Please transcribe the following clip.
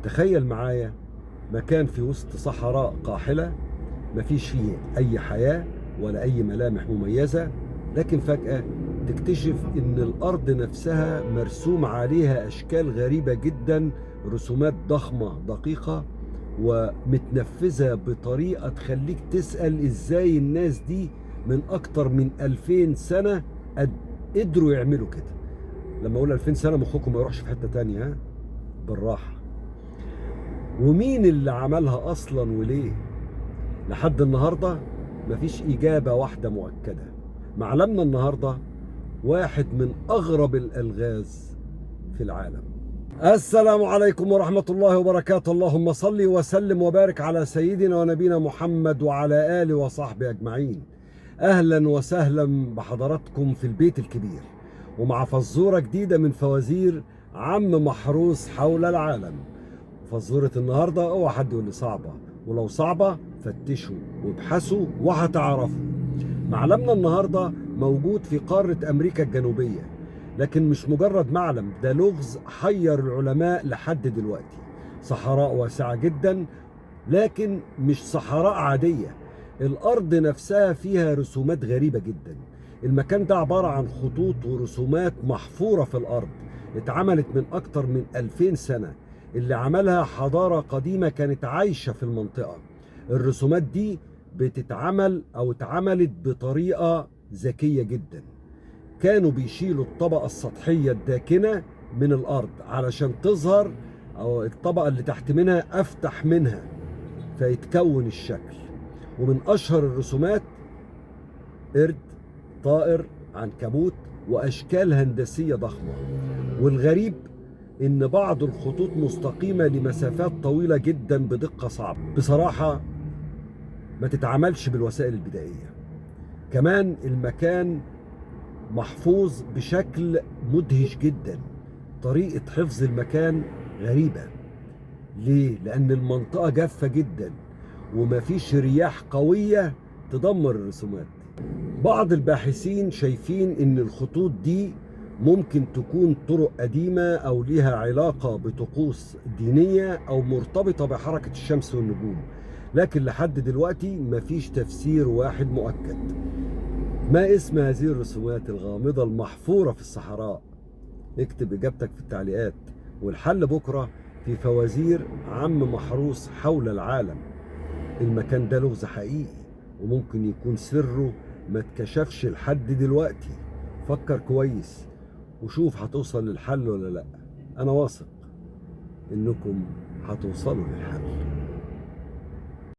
تخيل معايا مكان في وسط صحراء قاحلة، مفيش فيه أي حياة ولا أي ملامح مميزة، لكن فجأة تكتشف إن الأرض نفسها مرسوم عليها أشكال غريبة جدا، رسومات ضخمة دقيقة ومتنفذة بطريقة تخليك تسأل إزاي الناس دي من أكتر من 2000 سنة قدروا يعملوا كده. لما أقول 2000 سنة مخكم ما يروحش في حتة تانية، ها؟ بالراحة. ومين اللي عملها أصلا وليه؟ لحد النهاردة مفيش إجابة واحدة مؤكدة. معلمنا النهاردة واحد من أغرب الألغاز في العالم. السلام عليكم ورحمة الله وبركاته. اللهم صل وسلم وبارك على سيدنا ونبينا محمد وعلى آله وصحبه أجمعين. أهلا وسهلا بحضراتكم في البيت الكبير، ومع فزورة جديدة من فوازير عم محروس حول العالم. فزورة النهاردة اوعى حد يقول لي صعبة، ولو صعبة فتشوا وابحثوا وهتعرفوا. معلمنا النهاردة موجود في قارة أمريكا الجنوبية، لكن مش مجرد معلم، ده لغز حير العلماء لحد دلوقتي. صحراء واسعة جدا، لكن مش صحراء عادية، الأرض نفسها فيها رسومات غريبة جدا. المكان ده عبارة عن خطوط ورسومات محفورة في الأرض، اتعملت من أكتر من 2000 سنة، اللي عملها حضارة قديمة كانت عايشة في المنطقة. الرسومات دي بتتعمل أو اتعملت بطريقة ذكية جدا. كانوا بيشيلوا الطبقة السطحية الداكنة من الأرض علشان تظهر، أو الطبقة اللي تحت منها أفتح منها، فيتكون الشكل. ومن أشهر الرسومات قرد، طائر، عنكبوت، وأشكال هندسية ضخمة. والغريب إن بعض الخطوط مستقيمة لمسافات طويلة جدا بدقة صعبة، بصراحة ما تتعملش بالوسائل البدائية. كمان المكان محفوظ بشكل مدهش جدا، طريقة حفظ المكان غريبة. ليه؟ لأن المنطقة جافة جدا ومفيش رياح قوية تدمر الرسومات. بعض الباحثين شايفين إن الخطوط دي ممكن تكون طرق قديمة أو ليها علاقة بطقوس دينية أو مرتبطة بحركة الشمس والنجوم، لكن لحد دلوقتي مفيش تفسير واحد مؤكد. ما اسم هذه الرسومات الغامضة المحفورة في الصحراء؟ اكتب إجابتك في التعليقات، والحل بكرة في فوازير عم محروس حول العالم. المكان ده لغز حقيقي، وممكن يكون سره ما اتكشفش لحد دلوقتي. فكر كويس وشوف هتوصل للحل ولا لا. أنا واثق إنكم هتوصلوا للحل.